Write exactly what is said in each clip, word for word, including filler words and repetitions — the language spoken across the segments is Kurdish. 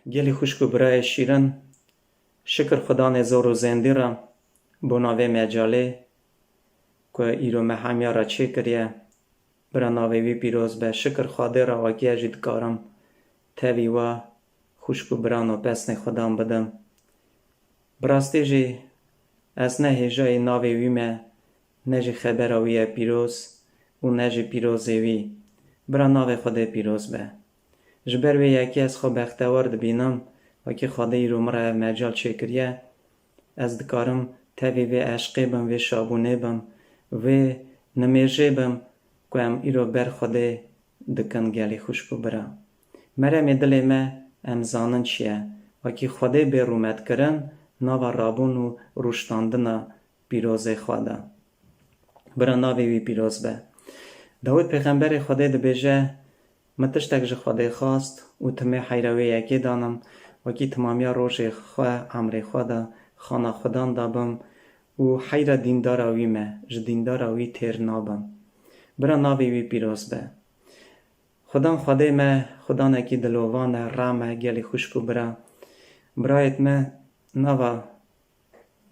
Gelî xwişk û birayê şîrin, şikir Xudanê zor û zêndî re bona vê mecalê ku îro me hemiya re çêkiriye. Bira navê wî pîroz be. Şikir Xwedê re wekî ez jî dikarim tevî we xwişk û biran û pesnê Xudan bidim. Bi rastî jî ez ne hêjayî navê wî me, ne jî xebera wî ye pîroz û ne jî pîrozê wî. Bira navê Xwedê pîroz be. Ji ber wê yekê ez xwe bextewar dibînim, wekî Xwedê îro min re ev mecal çêkiriye. Ez dikarim tevî vê eşqê bim, vê şabûnê bim, vê nimêjê bim ku em îro ber Xwedê dikin gelî xwişk û bira. Meremê dilê me em zanin çi ye. Wekî Xwedê bê rûmetkirin nava rabûn û rûştandina pîrozê xwe de. Bira navê wî pîroz be. Dawid pêxemberê Xwedê dibêje, Min tiştek ji Xwedê xwest û timê heyra wê yekê danim, wekî timamiya rojê xwe, emrê xwe de xana Xudan de bim û heyra dîndara wî me, ji dîndara wî têr nabim. Bira navê wî pîroz be. Xudan Xwedê me, Xudanekî dilovan e, rem e, gelî xwişk û bira. Birayêt me, nava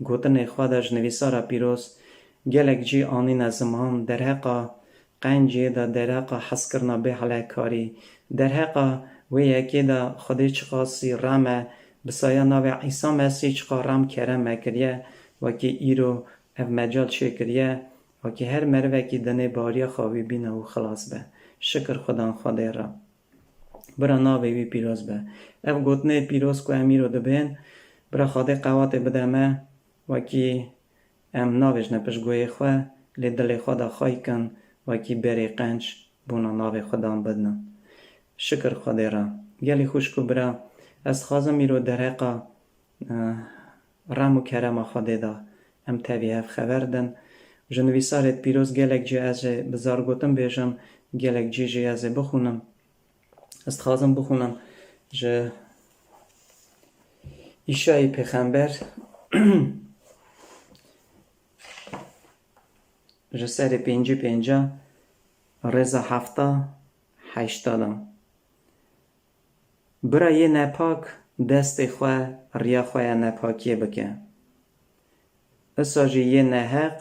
gotinê xwe de ji nivîsara pîroz gelek cî anîne ziman, derheqa qencê de, derheqa hezkirina bêhelekarî, derheqa wê yekê de Xwedê çiqasî rem e, bi saya navê Îsa Mesîh çiqa rem kerem me kiriye, wekî îro ev mecal çêkiriye, wekî her merivekî dinê bariya xwe wî bîne û xilas be. Şikir Xudan Xwedê re. Bira navê wî pîroz be. Ev gotinê pîroz ku em îro dibên, bira Xwedê qewatê bide me, wekî em navêjine pişt guhê xwe, lê dilê xwe de xwey kin, wekî berê qenc bona navê Xudan bidin. Şikir Xwedê re. Gelî xwişk û bira, ez dixwazim îro derheqa, eh, rem û kerema Xwedê de em tevî hev xeber din. Ji nivîsarê pîroz gelek cî ez ê bi zargotin bêjim, gelek cî jî ez ê bixwînim. Ez dixwazim bixwînim ji Îşayî pêxember, ji serê pêncî pênca rêza hefta heşta de. Bira yê nepak destê xwe riya xwe ya nepakiyê bike. Isa jî yê neheq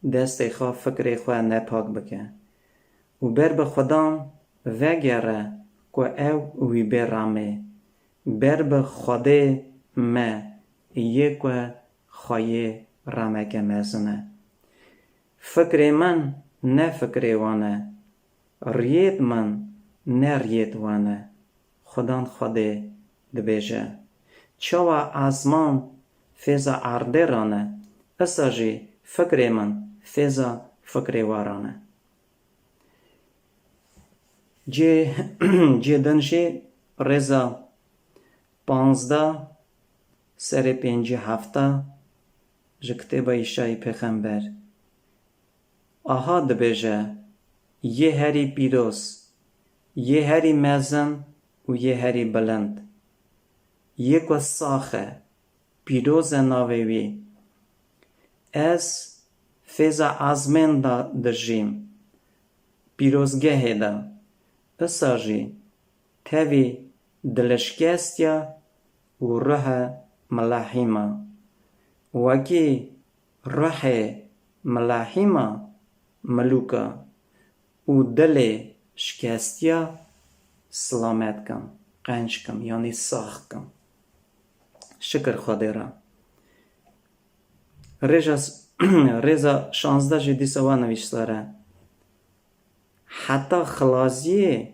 destê xwe fikrê xwe nepak bike. Û ber bi Xudan vegere ku ew wî bê remê. Ber bi Xwedê me yê ku xweyê remeke mezin e. Fikrê min ne fikrê wan e. Riyêt min ne riyêt wan e. Xudan Xwedê dibêje, Çawa ezman fêza erdê rane, isa jî fikrê min fêza fikrê wa rane. Cê, cê din jî rêza panzdeh serê pêncî hefta ji kitêba Îşayî pêxember. Aha dibêje, Yê herî pîroz, yê herî mezin û yê herî bilind, yê ku sax e, pîroz e navê wî. Ez fêza ezmên de dijîm, pîrozgehê de, isa jî tevî dilişkestiya û ruhe milehîma. Wekî ruhê milehîma milûka û dilê şikestiya silamet kim, qenc kim, yanî sax kim. Şikir Xwedê re. Rêja, rêza şazdeh jî dîsa wa nivîsdar e. Heta xilaziyê,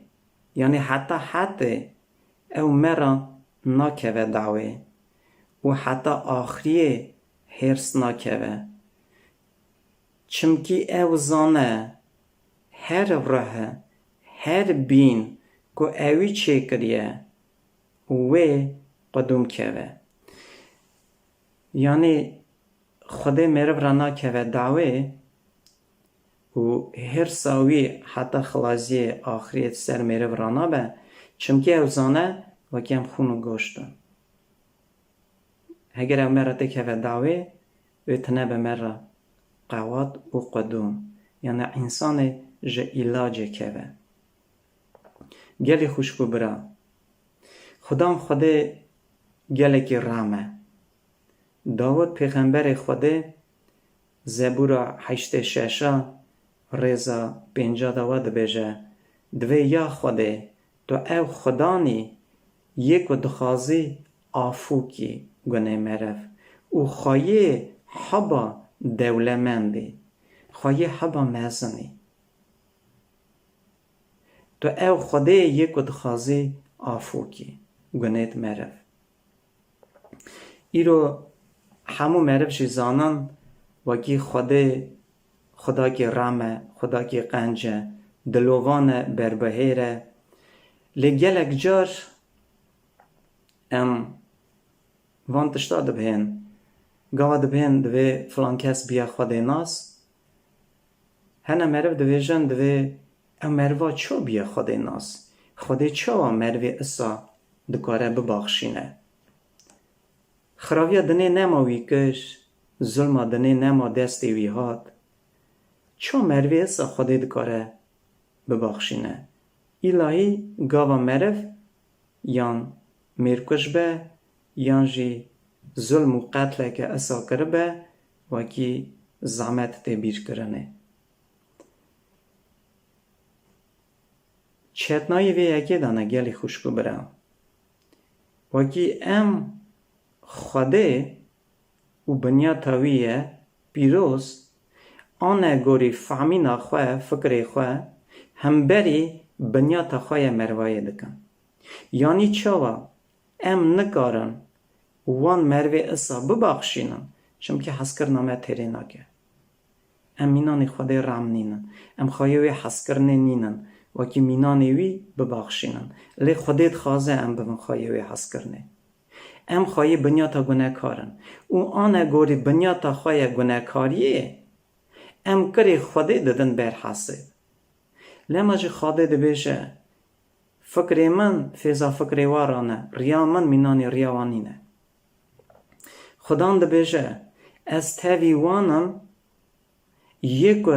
yanî heta hetê ew me re nakeve dawê û heta axiriyê hêrs nakeve. Çimkî ew zane her ruh, her bîn ku ewî çêkiriye, wê qedûm keve. Yanî Xwedê meriv re nakeve dawê û hêrsa wî heta xilaziyê axiriyê ser meriv re nabe, çimkî ew zane wekî em xûn û goşt in. Heger ew me re têkeve dawê, wê tine be me re qewat û qedûm, yanî însanê ji îlacê keve. Gelî xwişk û bira, Xudan Xwedê gelekî ram e. Dawid pêxemberê Xwedê Zebûra heştê şeş a rêza pênc a de wa dibêje, Divê ya Xwedê, tu ew Xudan î yê ku dixwazî afûkî gunê meriv û xweyê heba dewlemend î, xweyê heba mezin î. Tu ew Xwedê yê ku dixwazî afûkî gunêt meriv. Îro hemû meriv jî zanin wekî Xwedê, Xwedakî ram e, Xwedakî qenc e, dilovan e, berbihêr e. Lê gelek car em van tişta dibihên. Gava dibihên divê filan kes biya Xwedê nas. Hene meriv dibêjin divê ew meriva çawa biya Xwedê nas? Xwedê çawa merivê isa dikare bibaxşîne? Xiraviya dinê nema wî kir, zulma dinê nema destê wî hat. Çawa merivê isa Xwedê dikare bibaxşîne? Îlahî gava meriv yan mêrkuj be, yan jî zulm û qetleke isa kiribe, wekî zehmet tê bîrkirinê. Çetnayî vê yekê de ne gelî xwişk û bira. Wekî em Xwedê û binyata wî ye pîroz, ane gorî fehmîna xwe, fikrê xwe, hemberî binyata xwe ye merivayê dikin. Yanî çawa em nikarin wan merivê isa bibaxşînin, çimkî hezkirina me têrê nake. Em mînanê Xwedê ram nînin. Em xweyê wê hezkirinê nînin. Wekî mînanê wî bibaxşînin. Lê Xwedê dixwaze em bibin xweyê wê hezkirinê. Em xweyê binyata gunekar in. Û ane gorî binyata xwe ye gunekariyê, em kirê Xwedê didin ber hesê. Lema jî Xwedê dibêje, Fikrê min fêza fikrê wa re ne, riya min mînanê riya wa nîne. Xudan dibêje, Ez tevî wan im, yê ku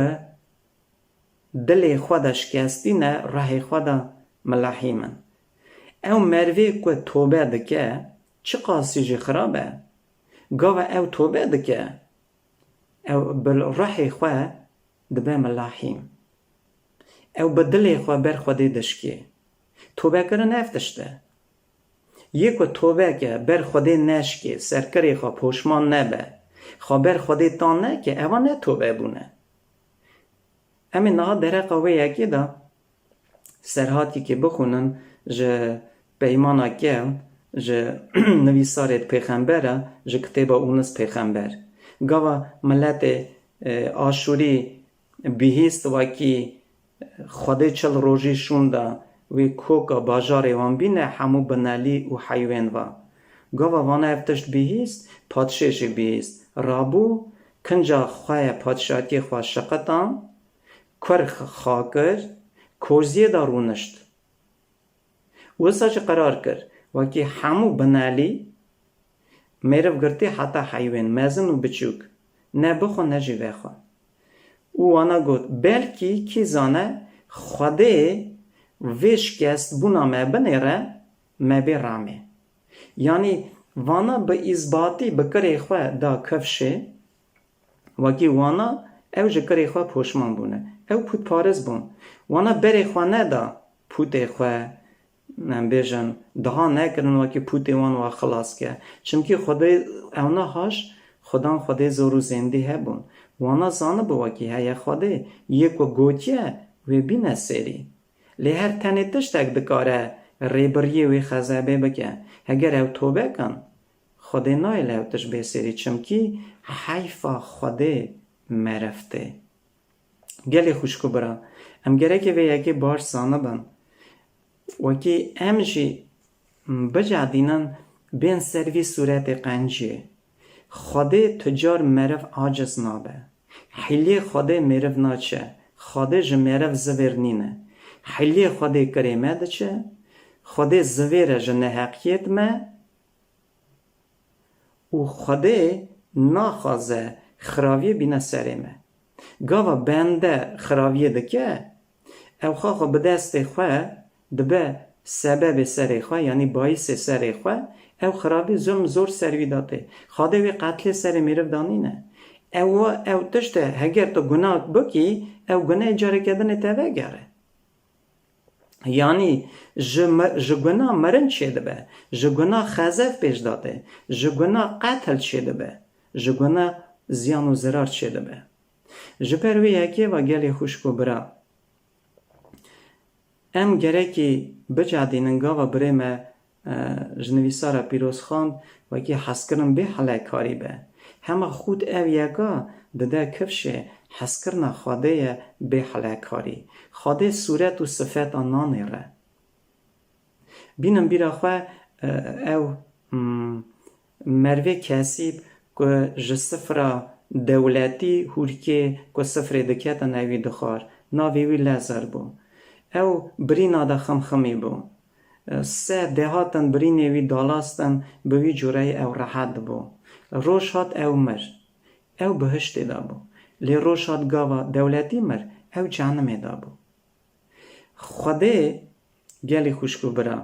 dilê xwe de şikestî ne, rehê xwe de milehîm in. Ew merivê ku tobe dike, çiqasî jî xirab e, gava ew tobe dike, ew bi rehê xwe dibe milehîm. Ew bi dilê xwe ber Xwedê dişkê. Tobekirin ev tişt e. Yê ku tobe ke ber Xwedê neşkê, serkirê xwe poşman nebe, xwe ber Xwedê tan neke, eva ne tobe bûne. Em ê niha dereqa wê yekê de serhatîkê bixwînin ji Peymana Kevn, ji nivîsarê pêxember e, ji kitêba Ûnis pêxember. Gava miletê, e, Aşûrî bihîst wekî Xwedê çil rojî şûnda wê koka bajarê wan bîne hemû binelî û heywên va. Gava vana ev tişt bihîst, padşê jî bihîst. Rabû, kinca xwe ye padşatiyê xwe şiqitan, kur xa kir, koziyê de rûnişt. Wisa jî qerar kir, wekî hemû binelî, mêriv girtî heta heywên mezin û biçûk, ne bixwe ne jî vexwe. Û wana got, belkî kî zane, Xwedê vê şikestbûna me binêre, me bê ramê. Yanî vana bi îzbatî bi kirê xwe da kifşê, wekî wana ew ji kirê xwe poşman bûne. Ew pûtparêz bûn. Wana berê xwe neda pûtê xwe, em bêjin, diha nekirin wekî pûtê wan wa xilas ke. Çimkî Xwedê ewna haş, Xudan Xwedê zor û zêndî hebûn. Wana zanibû wekî heye Xwedê, yê ku gotiye, wê bîne sêrî. Lê her tenê tiştek dikare rêbiriyê wê xezebê bike. Heger ew tobe kin, Xwedê nayê li ew tişt bê sêrî, çimkî heyfa Xwedê meriv tê. Gelê xwişk û bira, em gerekê vê yekê baş zanibin. Wekî em jî bicedînin bên ser vî sûretê qenciyê. Xwedê tu car meriv aciz nabe. Hîlê Xwedê mêriv naçe. Xwedê ji meriv zivêr nîne. Hîlê Xwedê kirê me diçe. Xwedê zivêr e ji neheqiyêt me. Û Xwedê naxwaze xiraviyê bîne serê me. Gava bende xiraviyê dike, ew xwe xwe bi destê xwe dibe sebebê serê xwe, yanî bayîsê serê xwe, ew xirabî, zulm, zor ser wî da tê. Xwedê wî qetlê serê mêriv da nîne. Ew, ew tişt e, heger tu guna bikî, ew guneyê careke din ê te vegere. Yanî ji me-, ji guna mirin çêdibe, ji guna xezef pêş da tê, ji guna qetil çêdibe, ji guna ziyan û zirar çêdibe. Ji ber wê yekê ve gelê xwişk û bira, em gerekî bicadînin gava birê me, e, ji nivîsara pîroz xwend, wekî hezkirin bê helekarî be. Hema xût ev yeka dide kifşê hezkirina Xwedê ye bê helekarî. Xwedê sûret û sifeta nanêre. Bînin bîra xwe, e, ew, hmm, mervê kesîb ku ji sifra dewletî hûrkê ku sifrê diketin ewî dixwar. Navê wî Lezar bû. Ew birîna de ximximî bû. E, se dehatin birînê wî dalastin, bi wî cureyî ew rehet dibû. Roj hat ew mir. Ew bihiştê de bû. Lê roj hat gava dewletî mir, ew cehnimê de bû. Xwedê, gelî xwişk û bira,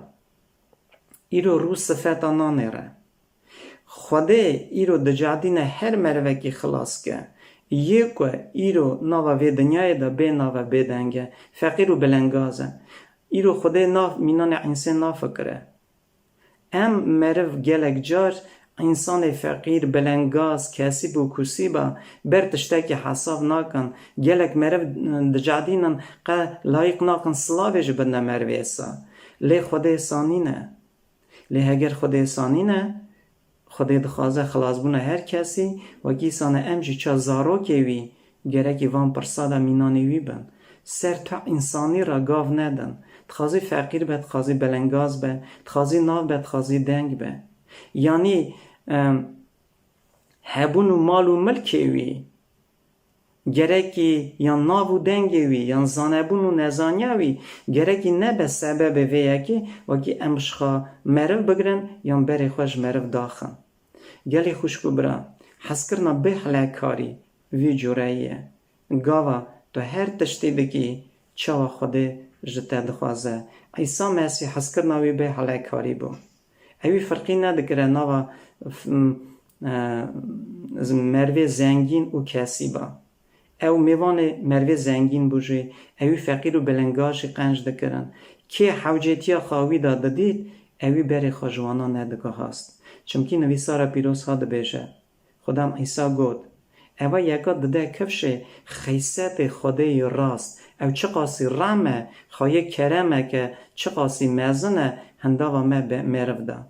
îro rû sifeta nanêre. Xwedê îro dicadîne her merivekî xilas ke. Yê ku îro nava vê dinyayê de bê nav e, bê deng e, feqîr û belengaz e. Îro Xwedê nav mînanê însên nafikire. Em meriv gelek car însanê feqîr, belengaz, kesîb û kûsîba ber tiştekî hesab nakin. Gelek meriv dicadînin, qe layîq nakin silavê jî bidine merivê sa. Lê Xwedê sa nîne. Lê heger Xwedê sa nîne, Xwedê dixwaze xilasbûna her kesî, wekî îsane em jî ça zarokê wî, gerekî van pirsa de mînanê wî bin. Ser tu însanî re gav nedin. Dixwazî feqîr be, dixwazî belengaz be, dixwazî nav be, dixwazî deng be. Yanî, em, hebûn û mal û milkê wî, gerekî yan nav û dengê wî, yan zanebûn û nezaniya wî, gerekî nebe sebebê vê yekê, wekî em ji xwe meriv bigirin, yan berê xwe ji meriv daxin. Gelî xwişk û bira, hezkirina bê helekarî vî cureyî ye. Gava tu her tiştî dikî, çawa Xwedê ji te dixwaze? Îsa Mesîh hezkirina wî bê helekarî bû. Ewî firqî nedikire nava f-, m-, e, z-, mervê zengîn û kesîba. Ew mêvanê mervê zengîn bû jî, ewî feqîr û belengaz jî qenc dikirin. Kê hewcêtiya xwe wî de didît, ewî berê xwe ji wana nedigihast. Çimkî nivîsara pîroz ha dibêje, Xwedam Îsa got, Eva yeka dide kifşê xeysetê Xwedê yê rast. Ew çiqasî rem e, xweyê keremeke çiqasî mezin e, hindava me be-, meriv da.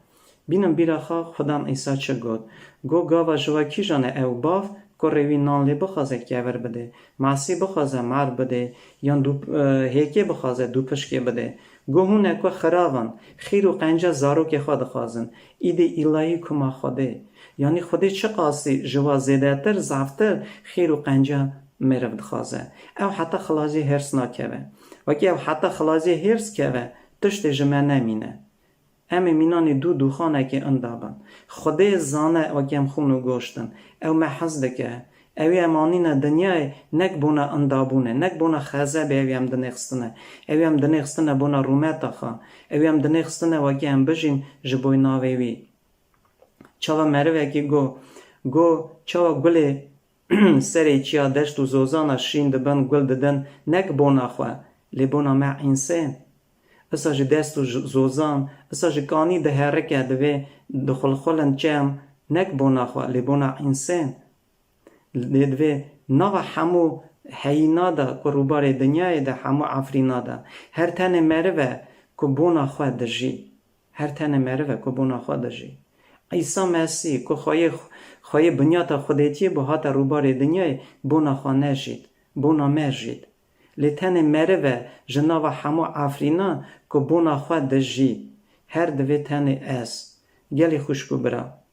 Bînin bîra xwe Xwedam Îsa çi got. Got, Gava ji we kîjan e ew bav, kurê wî nan lê bixwaze kevir bidê, masî bixwaze mar bidê, yan dû-, e, hêkê bixwaze dûpişkê bidê? Got, Hûn e ku xirav in, xîr û qenca zarokê xwe dixwazin, îdî îlayî kuma Xwedê. Yanî Xwedê çiqasî ji we zêdetir, zaftir xîr û qenca meriv dixwaze. Ew heta xilaziyê hêrs nakeve. Wekî ew heta xilaziyê hêrs keve, tiştê ji me nemîne. Em ê mînanê dû dûxanekê inda bin. Xwedê zane wekî em xûn û goşt in. Ew me hez dike. Ewî em anîne dinyayê nek bona indabûnê, nek bona xezebê ewî em dinêxistine. Ewî em dinêxistine bona rûmeta xwe. Ewî em dinêxistine wekî em bijîn ji boy navê wî. Çawa merivekî got, got, çawa gulê serê çiya deşt û zozana şîn dibin, gul didin, nek bona xwe, lê bona me însên. Isa jî dest û j-, zozan, isa jî kanî diherike, divê dixulxulin çem, nek bona xwe, lê bona însên. Lê divê nava hemû heyîna de ku rûbarê dinyayê de hemû efrîna de her tenê meriv e ku bona xwe dijî. Her tenê meriv e ku bona xwe dijî. Îsa Mesîh ku xweyê, xweyê binyata xwedêtiyê bû, hate rûbarê dinyayê, bona xwe nejît, bona me jît. Lê tenê meriv e ji nava hemû efrînan ku bona xwe dijî. Her divê tenê ez. Gelî xwişk û bira.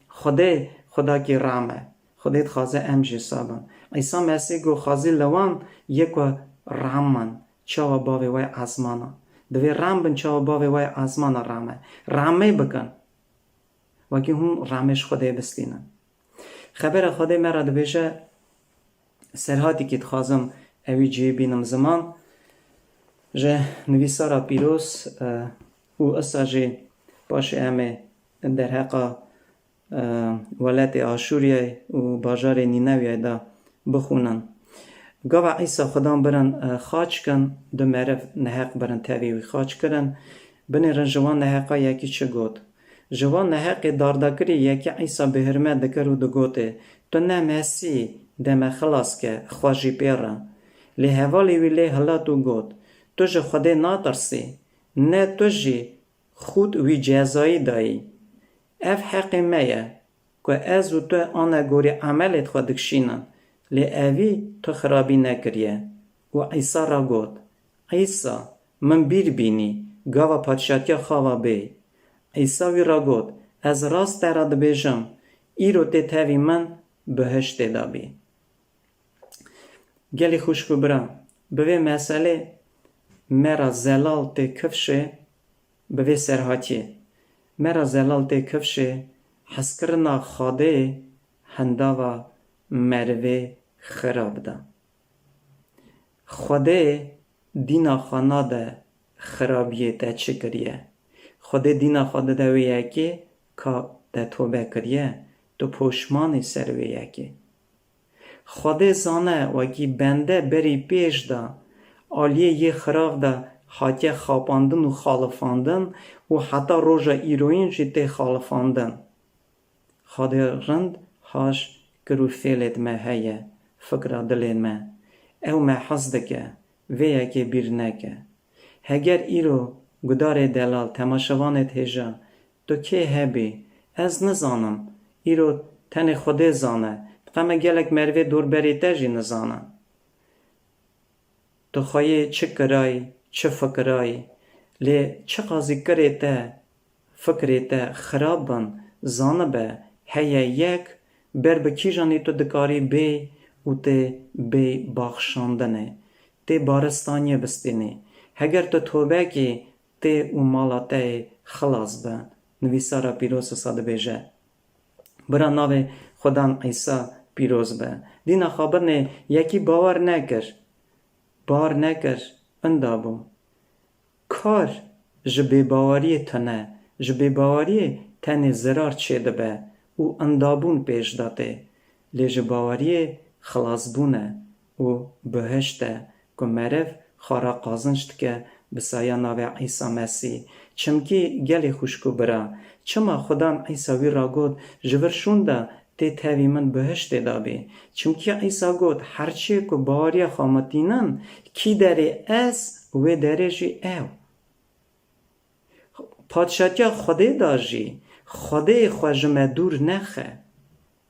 Xwedê, Xwedakî rem e. Xwedê dixwaze em jî sa bin. Îsa Mesîh got, Xwezî li wan yê ku rem in, çawa bavê we yê ezmana. Divê rem bin çawa bavê we yê ezmana rem e. Remê bikin. Wekî hûn remê ji Xwedê bistînin. Xebera Xwedê me re dibêje, Serhatîkî dixwazim ewî cihê bînim ziman. Ji nivîsara pîroz, e, û esa jî paşê em ê derheqa, e, welatê Aşûriyê û bajarê Nînewiyê de bixwînin. Gava Îsa Xudan birin, e, xaç kin, du meriv neheq birin tevî wî xaç kirin. Binêrin ji wan neheqa yekî çi got. Ji wan neheqê dardakirî yekî Îsa bi hurmet dikir û digotê, Tu ne Mesîh, de me xilas ke, xwe jî pê re. Lê hevalê wî lê hilat û got, Tu ji Xwedê natirsî, ne tu jî xût wî cezayî dayî. Ev heqê me ye, ku ez û tu anegorî emelêd xwe dikişînin, lê evî tu xirabî nekiriye. Û Îsa re got, Îsa, min bîr bînî, gava padşatiya xwe ve bê. Îsa wî re got, Ez rast te re dibêjim, îro tê tevî min bihiştê de bî. Gelî xwişk û bira, bi vê meselê me re zelal tê kifşê, bi vê serhatiyê me re zelal tê kifşê, hezkirina Xwedê hindava merivê xirab de. Xwedê dîna xwe nade xirabiyê te çi kiriye. Xwedê dîna xwe dide wê yekê ka te tobe kiriye, tu poşman î ser wê yekê. Xwedê zane wekî bende berî pêş de aliyê yê xirav de hatiye xapandin û xalifandin û heta roja îroyîn jî tê xalifandin. Xwedê rind haş kir û fêlêd me heye, fikra dilê me. Ew me hez dike, vê yekê bîr neke. Heger îro gudarê delal, temaşevanêd hêja, tu kê hebî, ez nizanim, îro tenê Xwedê zane, diqeme gelek merivê dorberî te jî nizane. Tu xweyê çi kirayî, çi fikirayî, lê çiqasî kirê te, fikrê te xirab bin, zanibe heye yek ber bi kîjanî tu dikarî bê û tê bê baxşandinê, tê baristaniyê bistînî. Heger tu tobe kî, tê û mala te yê xilas be. Nivîsara pîroz wisa dibêje. Bira navê Xudan Îsa pîroz be. Dîna xabirnê yekî bawer nekir. Bawer nekir, inda bû. Kar ji bêbaweriyê tune, ji bêbaweriyê tenê zirar çêdibe û indabûn pêş de tê. Lê ji baweriyê xilasbûn e û bihişt e ku meriv xwe re qazinc dike bi saya navê Îsa Mesîh. Çimkî gelê xwişk û bira, çima Xudan Îsa wî ra got, Ji vir şûn de tê tevî min bihiştê de bî? Çimkî Îsa got, Her çiyê ku baweriya xwe min tînin, kî derê ez, wê derê jî ew. Padşatiya Xwedê de jî Xwedê xwe ji me dûr nexe.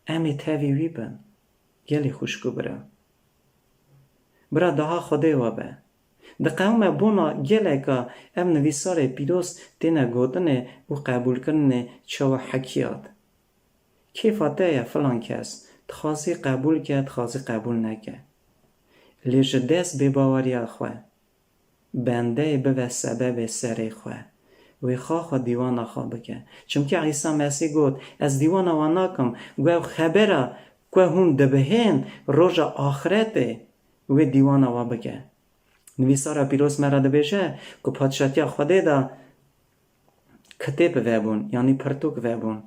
Em ê tevî wî bin. Gelî xwişk û bira. Bira daha Xwedê we be. Diqewime bona geleka ev nivîsarê pîroz têne gotinê û qebûlkirinê çawa hekiyat. Kêfa te ye filan kes, dixwazî qebûl ke, dixwazî qebûl neke. Lê ji dest bêbaweriya xwe, bendeyê bibe sebebê serê xwe. Wê xaxa dîwana xwe bike. Çimkî Îsa Mesîh got, Ez dîwana wan nakim, ku ew xebera ku hûn dibihên roja axretê wê dîwana wa bike. Nivîsara pîroz me re dibêje ku padşatiya Xwedê de kitêb vebûn, yanî pirtûk vebûn.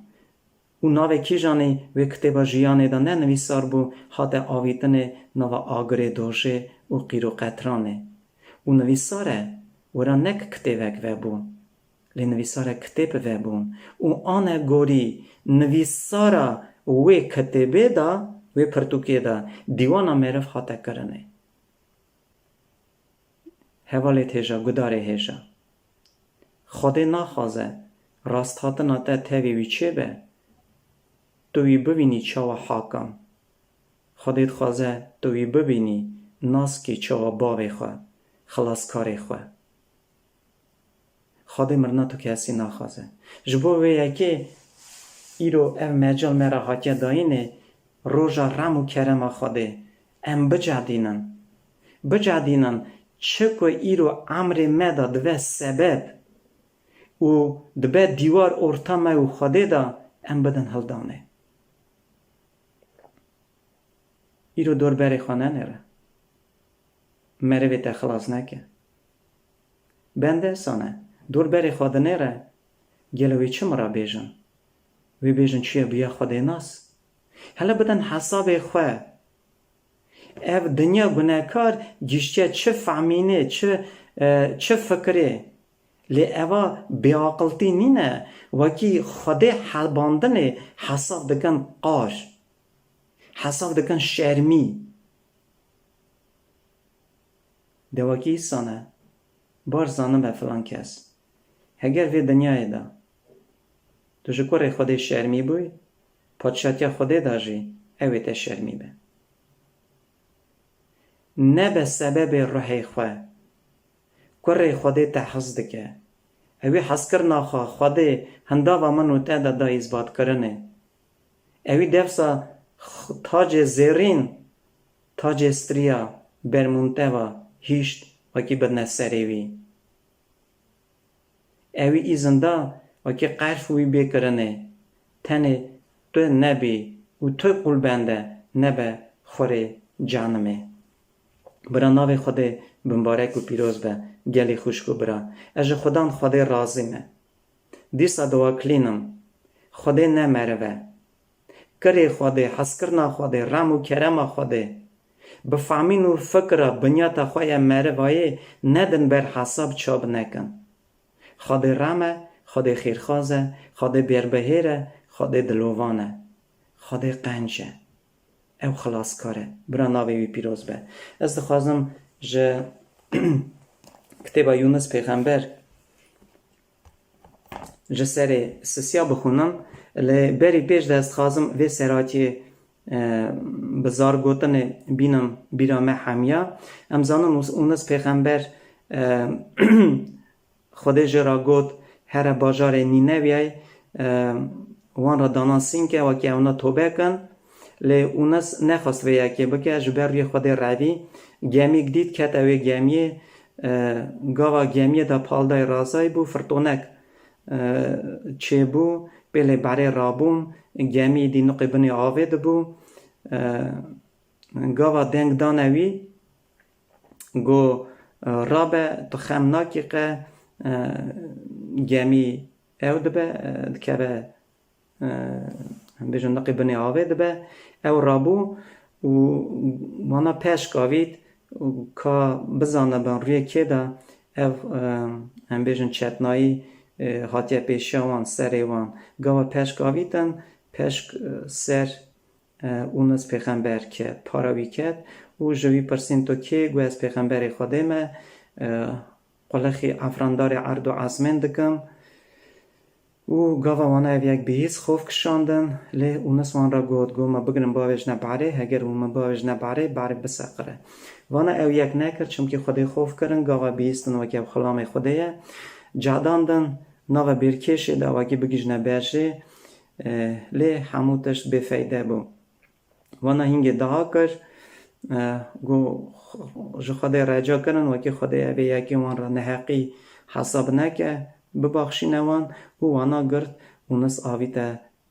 Û navê kîjanî wê kitêba jiyanê de ne nivîsar bû, hate avîtinê nava agirê dojê û qîr û qetranê. Û nivîsare wira nek kitêbek vebû, lê nivîsare kitêb vebûn. Û anegorî nivîsara wê kitêbê de, wê pirtûkê de dîwana meriv hate kirinê. Hevalê hêja, gudarê hêja. Xwedê naxwaze rasthatina te tevî wî çêbe, tu wî bibînî çawa hakim. Xwedê dixwaze tu wî bibînî, naskî çawa bavê xwe, xilaskarê xwe. Xwedê mirina tu kesî naxwaze. Ji bo vê yekê îro ev mecal me re hatiye dayînê, roja rem û kerema Xwedê. Em bicedînin. Bicedînin, çi ku îro emrê me de dibe sebeb û dibe dîwar orta me û Xwedê de, em bidin hildanê. Îro dorberê xwe nenêre. Merivê te xilas neke. Bende sane, dor berê xwe dinêre, gelo wê çi min re bêjin? Wê bêjin çi ye bûye Xwedê nas? Hele bidin hesabê xwe. Ev dinya gunekar giştiye çi famînê, çi, e, çi fikirê. Lê eva bêaqiltî nîne, wekî Xwedê hebandinê hesab dikin qar. Hesab dikin şermî. De wekî îsane, bar zanibe filan kes. Heger vê dinyayê de tu ji kurê Xwedê şermî bûyî, padşatiya Xwedê de jî ew ê te şermî be. Nebe sebebê ruhê xwe. Kurê Xwedê te hez dike. Ewî hezkirina xwe Xwedê hindava min û te de da îzbatkirinê. Ewî defsa x-, tacê zêrîn, tacê striya bermûnteva hîşt wekî bidne serê wî. Ewî îzin da wekî qerf wî bê kirinê. Tenê tu nebî û tu qûl bende nebe xurê canimê. Bira navê Xwedê bimbarek û pîroz be, gelî xwişk û bira. Ez ji Xudan Xwedê razî me. Dîsa dua kilînim. Xwedê ne meriv e. Kirê Xwedê, hezkirina Xwedê, rem û kerema Xwedê. Bi famîn û fikra binyata xwe ya merivayê nedin ber hesab çap nekin. Xwedê rem e, Xwedê xêrxwaz e, Xwedê bêrbihêr e, Xwedê dilovan e. Xwedê qenc e. Ew xilaskar e. Bira navê wî pîroz be. Ez dixwazim ji kitêba Yûnis Pêxember ji serê sisiya bixwînim. Lê berî pêş de ez dixwazim vê seratiyê, e, bi zar gotinê bînim bîra me hemiya. Em zanin Yûnis Pêxember, e, Xwedê jê re got, here bajarê Nînewiyayê, e, wan re dana sînke, wekî ewna tobe kin. Lê Yûnis nexwest vê yekê bike, ji ber rûyê Xwedê revî. Gemîk dît, kete wê gemiyê, e, gava gemiyê de paldayê razayî bû, firtonek, e, çêbû, pêlê berê rabûn, gemî dî nuqê binê avê dibû. E, gava deng dane wî, Got, "Rabe, tu xem nakî qe, e, gemî ew dibe, e, dikeve, e, em bêjin niqî binê avê dibe." Ew rabû û wana peşk avît û ka bizanibin rûyê kê de ev, e, em bêjin çetnayî, e, hatiye pêşiya wan, serê wan. Gava peşk avîtin, peşk, e, ser e, Ûnis pêxember ket, para wî ket û ji wî pirsîn, "Tu kê?" Got, "Ez pêxemberê Xwedê me, e, qulixî efrandarê erd û ezmên dikim." Û gava wana ev yek bihîst, xof kişandin, lê Ûnis wan re got, got, "Me bigirin bavêjne barê, heger hûn me bavêjne barê, barê biseqire." Wana ew yek nekir, çimkî Xwedê xof kirin, gava bihîstin weke ev xulamê Xwedê ye. Cadandin, nava bêrkêşê de wekî bigihîjne berjê, e, lê hemû tişt bêfeyde bû. Wana hingê daha kir, e, got, "Ji Xwedê reca kirin, wekî Xwedê evê yekê wan re neheqî hesab neke, bibaxşîne wan." Û wana girt, Ûnis avîte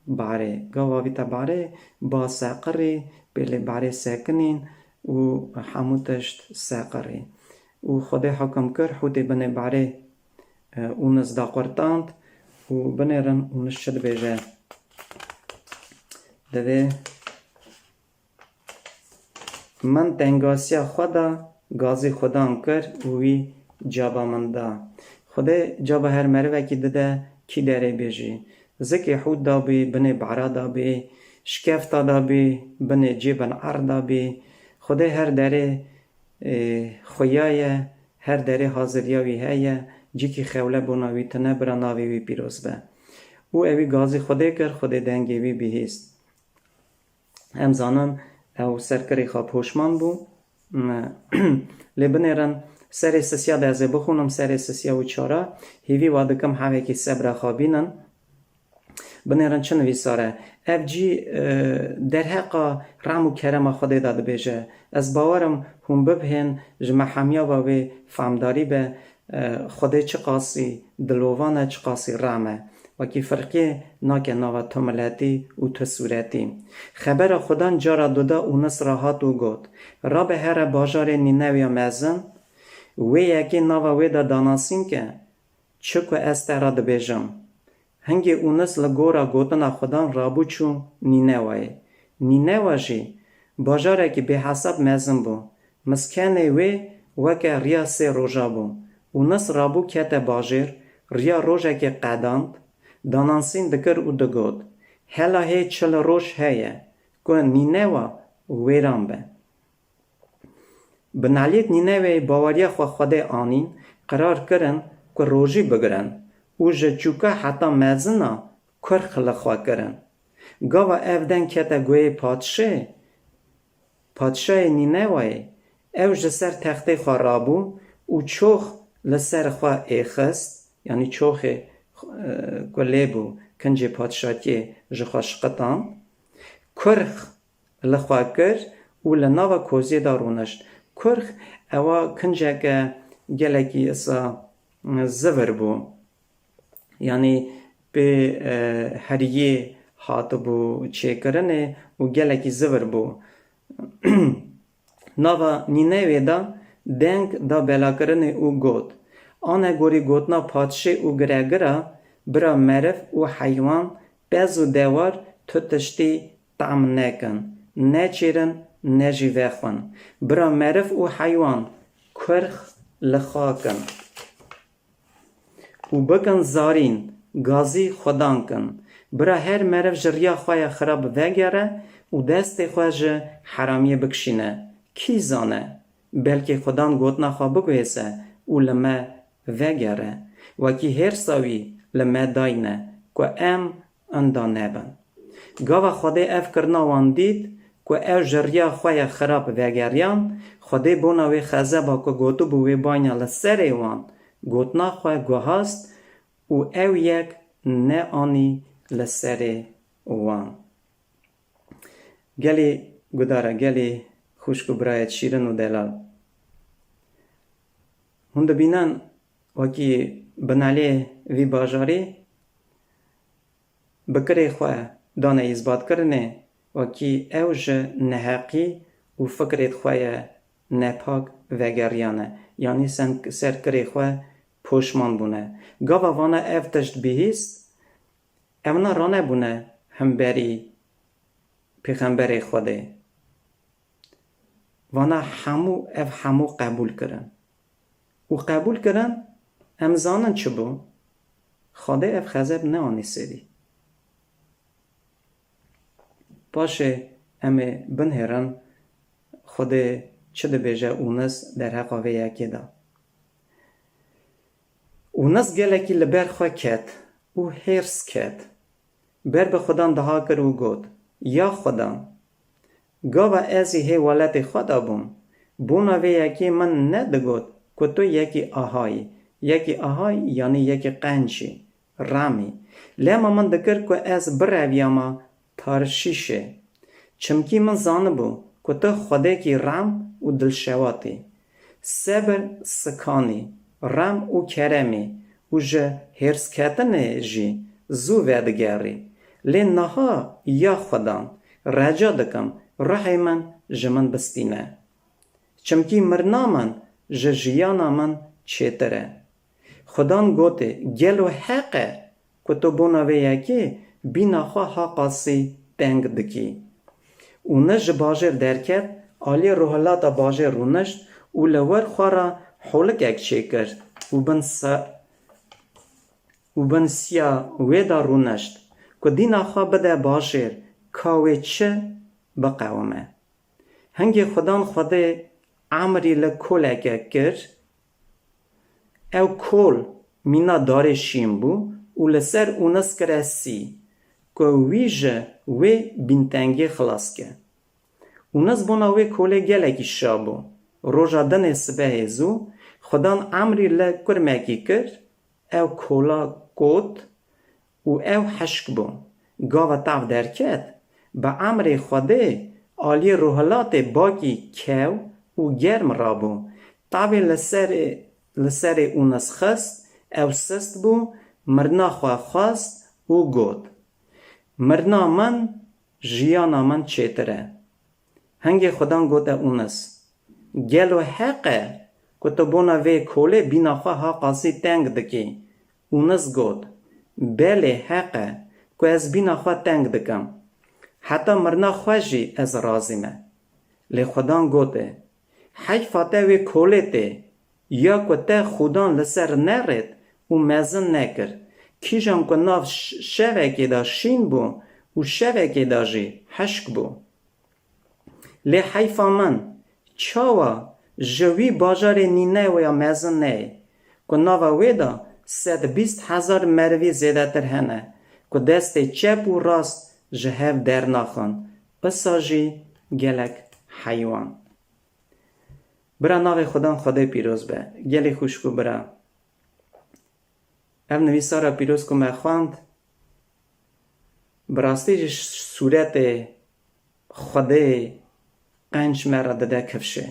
barê. Gav avîte barê, ba seqirî, pêlê barê sekinîn û hemû tişt seqirî. Û Xwedê hukum kir, hûtê binê barê, e, Ûnis daqurtand û binêrin Ûnis çi dibêje. Divê, "Min tengasiya xwe da, gazî Xudan kir û wî caba min da." Xwedê caba her merivekî dide, kî derê bê jî. Zikê hût da bî, binê bara da bî, şikefta da bî, binê cê bin erd da bî. Xwedê her derê, e, xuya ye, her derê haziriya wî heye, cîkî xewle bona wî tine, bira navê wî pîroz be. Û ewî gazî Xwedê kir, Xwedê dengê wî bihîst. Em zanin ew serkirê xwe poşman bû. Lê binêrin serê sisiya de ez ê bixwînim, serê sisiya û çara. Hêvî wa dikim hevekî sebra xwe bînin. Binêrin çi nivîsar e. Ev cî, e, derheqa rem û kerema Xwedê de dibêje. Ez bawer im hûn bibihên ji me hemiya ve wê famdarî be. E, Xwedê çiqasî dilovan e, çiqasî rem e. Wekî firqiyê nake nava tu miletî û tu sûretî. Xebera Xudan cara duda Ûnis re hat û got, "Rabe here bajarê Nînewiya mezin, Wê yekê nava wê de danasîn ke, çi ku ez te re dibêjim. Hingê Ûnis li gora gotina Xudan rabû çû Nînewayê. Nînewa jî bajarekî bêhesab mezin bû. Miskenê wê weke riya sê roja bû. Ûnis rabû kete bajêr, riya rojekê qedand, danasîn dikir û digot, Hela hê çil roj heye ku Nînewa wêran be. Binaliyêt Nîneweyê baweriya xwe Xwedê anîn, qerar kirin ku rojî bigirin û ji çûka heta mezina kurx li xwe kirin. Gava ev deng kete guhê padşê, padşayê Nînewayê, ew ji ser textê xwe rabû û çox li ser xwe êxist, yanî çoxê, e, ku lê bû, kincê padşatiyê ji xwe şiqitan, kurx li xwe kir û li nava koziyê de rûnişt. Kurx ewa kinceke gelekî isa zivir bû. Yanî pê, e, heriyê hatibû çêkirinê û gelekî zivir bû. Nava Nînewê de deng da belakirinê û got, Anegorî gotina padşê û giregira, bira meriv û heywan, pez û dewar tu tiştî tam nekin, neçêrin, ne jî vexwin. Bira meriv û heywan kurx li xwe kin û bikin zarîn, gazî Xudan kin. Bira her meriv ji riya xwe ya xirab vegere û destê xwe ji heramiyê bikişîne. Kî zane? Belkî Xudan gotina xwe biguhêse û li me vegere. Wekî hêrsa wî li me dayne ku em inda nebin. Gava Xwedê ev kirina wan dît ku ew ji riya xwe ya xirab vegeriyan, Xwedê bona wê xezeba ku gotibû wê banya li serê wan, gotina xwe guhast û ew yek neanî li serê wan. Gelî gudar e, gelî xwişk û birayet şîrin û delal. Hûn dibînin wekî binalê vî bajarî bi kirê xwe dane îzbatkirinê, wekî ew ji neheqî û fikrêt xwe ye nepak vegeriyane, yanî sen-, ser kirê xwe poşman bûne. Gava vana ev tişt bihîst, ewna ranebûne hemberî Pêxemberê Xwedê. Vana hemû, ev hemû qebûl kirin. Û qebûl kirin, em zanin çi bû? Xwedê ev xezeb neanî serî. Paşê em ê binihêrin Xwedê çi dibêje Ûnis derheqa vê yekê de. Ûnis gelekî li ber xwe ket û hêrs ket. Ber bi Xudan diha kir û got, Ya Xudan, gava ez ê hê welatê xwe de bûm, bona vê yekê min nedigot ku tu yekî ahayî, yekî ahay, yanî yekî qenc î, rem î. Lema min dikir ku ez bireviyama Tarşîşê. Çimkî min zanibû ku tu Xwedêkî rem û dilşewat î. Sebir sikan î, rem û kerem î û ji hêrsketinê jî zû vedigerî. Lê niha, ya Xudan, reca dikim, ruhê min ji min bistîne. Çimkî mirina min ji jiyana min çêtir e. Xudan gotê, Gelo heq e ku tu bona vê yekê bîna xwe ha qasî teng dikî? Ûnis ji bajêr derket, aliyê rohilata bajêr rûnişt û li wir xwe re holikek çêkir û bin se-, û bin siya wê de rûnişt, ku dîna xwe bide bajêr, ka wê çi biqewime. Hingê Xudan Xwedê emrî li koleke kir, ew kol mîna darê şîn bû û li ser Ûnis kire sî, ku wî ji wê bîntengê xilas ke. Ûnis bona wê kolê gelekî şa bû. Roja dinê sibehê zû, Xudan emrî li kurmekî kir, ew kola kot û ew hişk bû. Gava tav derket, bi emrê Xwedê aliyê rohilatê bakî kew û germ rabû. Tavê li serê, li serê Ûnis xist, ew sist bû, mirina xwe xwest û got, Mirina min jiyana min çêtir e. Hingê Xudan gote Ûnis, Gelo heq e ku tu bona vê kolê bîna xwe ha qasî teng dikî. Ûnis got, Belê, heq e ku ez bîna xwe teng dikim. Heta mirina xwe jî ez razî me. Lê Xudan gote, Heyfa te wê kolê tê, ya ku te Xudan li ser nerêt û mezin nekir. Kîjan ku nav ş-, şevekê de şîn bû û şevekê de jî hişk bû. Lê heyfa min, çawa ji wî bajarê Nîneweya mezin neyê, ku nava wê de sed bîst hezar merivî zêdetir hene, ku destê çep û rast ji hev dernaxin, isa jî gelek heywan. Bira navê Xudan Xwedê pîroz be, gelê xwişk û bira. Ev nivîsara pîroz ku me xwend, bi rastî jî sûretê Xwedê qenc me re dide kifşê.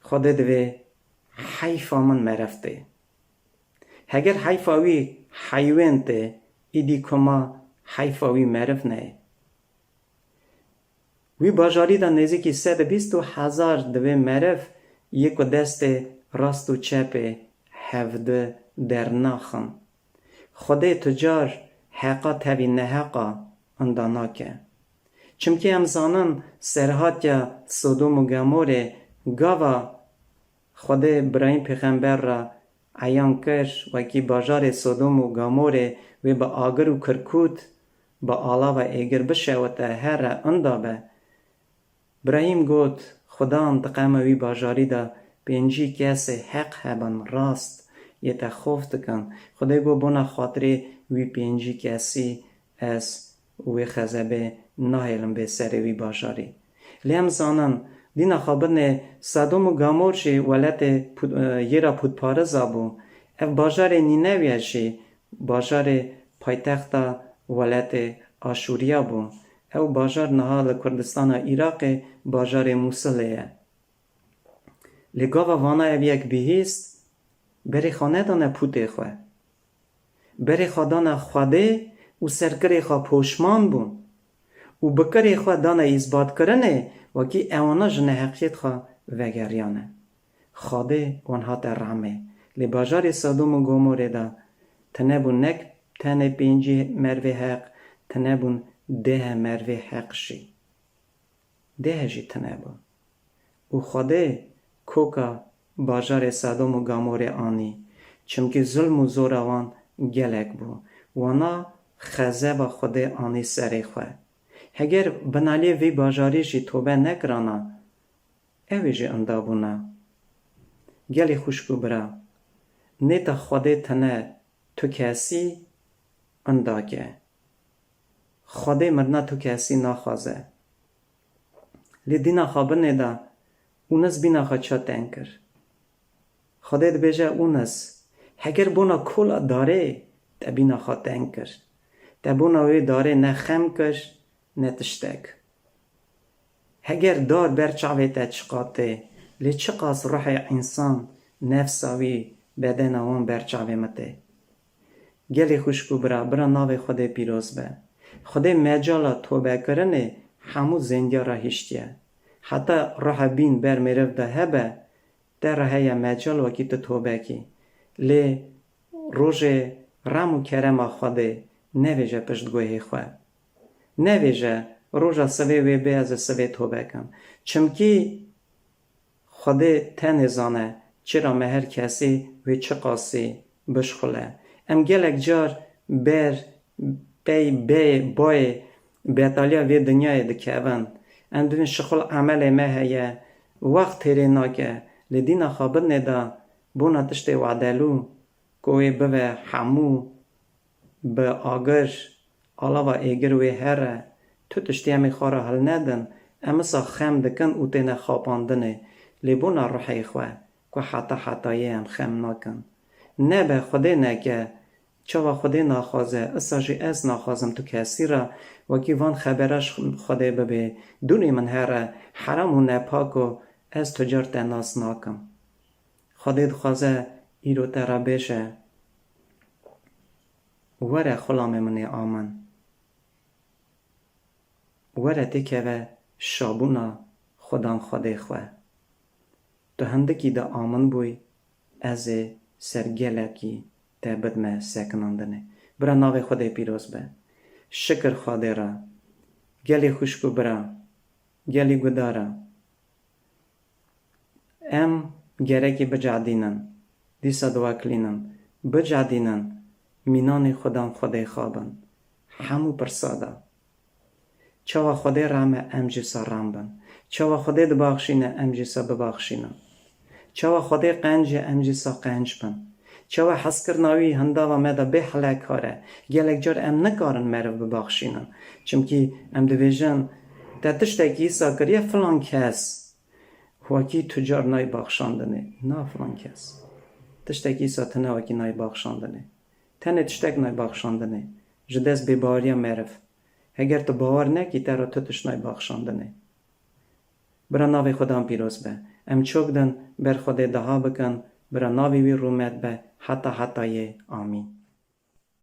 Xwedê divê heyfa min meriv tê. Heger heyfa wî heywên tê, îdî kuma heyfa wî meriv neyê. Wî bajarî de nêzîkî sed û bîst û hezar divê meriv yê ku destê rast û çepê hevdi dernaxin. Xwedê tu car heqa tevî neheqa inda nake. Çimkî em zanin serhatiya Sodom û Gemorê gava Xwedê Birahîm pêxember re eyan kir, wekî bajarê Sodom û Gamorê wê bi agir û kirkût, bi alava êgir bişewite here inda be. Birahîm got, Xudan diqeme wî bajarî de pêncî kesê heq hebin, rast, yê te xof dikin. Xwedê got, Bona xatirê wî pêncî kesî ez wê xezebê nahêlim bê serê wî bajarî. Lê em zanin, dîna xwe binê Sedom û Gamor jî welatê pût-, e, yê ra pûtpariza bû. Ev bajarê Nînewya jî bajarê paytexta welatê Aşûriya bû. Ew bajar niha li Kurdistana Iraqê bajarê Mûsilê ye. Lê gava vana ev yek bihîst, berê xwe nedane pûtê xwe. Berê xwe dane Xwedê û serkirê xwe poşman bûn û bi kirê xwe dane îsbatkirinê, wekî ewana ji neheqiyêt xwe vegeriyane. Xwedê wan hate rehmê. Lê bajarê Sedom û Gomorê de tine bûn nek tenê pêncî mervê heq, tine bûn deh mervê heq jî. Deh jî tine bû. Û Xwedê koka bajarê Sedom û Gamorê anî, çimkî zulm û zora wan gelek bû. Wana xezeba Xwedê anî serê xwe. Heger binaliyê vî bajarî jî tobe nekirana, ew ê jî inda bûna. Gelê xwişk û bira, nêta Xwedê tine tu kesî inda ke. Xwedê mirina tu kesî naxwaze. Lê dîna xwe binê de Ûnis bîna xwe ça teng kir. Xwedê dibêje, Ûnis, heger bona kola darê te bîna xwe teng kir, te bona wê darê ne xem kir, ne tiştek. Heger dar ber çavê te çiqa tê, lê çiqas ruhê însan, nefsa wî, bedena wan ber çavê min tê. Gelê xwişk û bira, bira navê Xwedê pîroz be. Xwedê mecala tobekirinê hemû zendiya re hiştiye. Heta ruha bîn ber mêriv de hebe, te re heye mecal wekî tu tobe kî. Lê rojê rem û kerema Xwedê nevêje pişt guhê xwe. Nevêje, roja sivê wê bê ez ê sivê tobe kim. Çimkî Xwedê tenê zane çira me her kesî wê çiqasî bişxule. Em gelek car ber pey bê bayê betaliya vê dinyayê dikevin. Em dibên şixul emelê me heye, wext têrê nake, lê dîna xwe binê de bona tiştê wedelû ku wê bive hemû bi agir, alava êgir wê here, tu tiştî em ê xwe re hilnedin, em wisa xem dikin û têne xapandinê. Lê bona ruhê xwe, ku heta hetayê em xem nakin. Nebe Xwedê neke, çawa Xwedê naxwaze, isa jî ez naxwazim tu kesî re wekî van xebera ji Xwedê bibê. Dûnê min here, heram û nepak o, ez tu car te nas nakim. Xwedê dixwaze îro te re bêje, Were xulamê min ê amin. Were têkeve şabûna Xudan Xwedê xwe. Tu hindikî de amin bûyî, ez ê ser gelekî te bidme sekinandinê. Bira navê Xwedê pîroz be. Şikir Xwedê re. Gelî xwişk û bira, gelî gudara. Em gerekî bicadînin, dîsa diwekilînin, bicadînin, mînanê Xudan Xwedê xabin. Hemû pirsa de. Çawa Xwedê rehme em jî sa rem bin. Çawa Xwedê dibaxşîne em jî sa bibaxşînin. Çawa Xwedê qenc e em jî sa qenc bin. Çawa hezkirina wî hindava me de bê helekar e. Gelek car em nikarin meriv bibaxşînin. Çimkî em dibêjin, te tiştekî îsa kiriye filan kes. Wekî tu car nayê baxşandinê. Na filan kes. Tiştekî îsa tune wekî nayê baxşandinê. Tenê tiştek nayê baxşandinê. Ji dest bêbaweriya meriv. Heger tu bawer nekî, te re tu tişt nayê baxşandinê. Bira navê Xudan pîroz be. Em çok din ber Xwedê deha bikin, bira navê wî rûmet be heta hetayê. Amîn.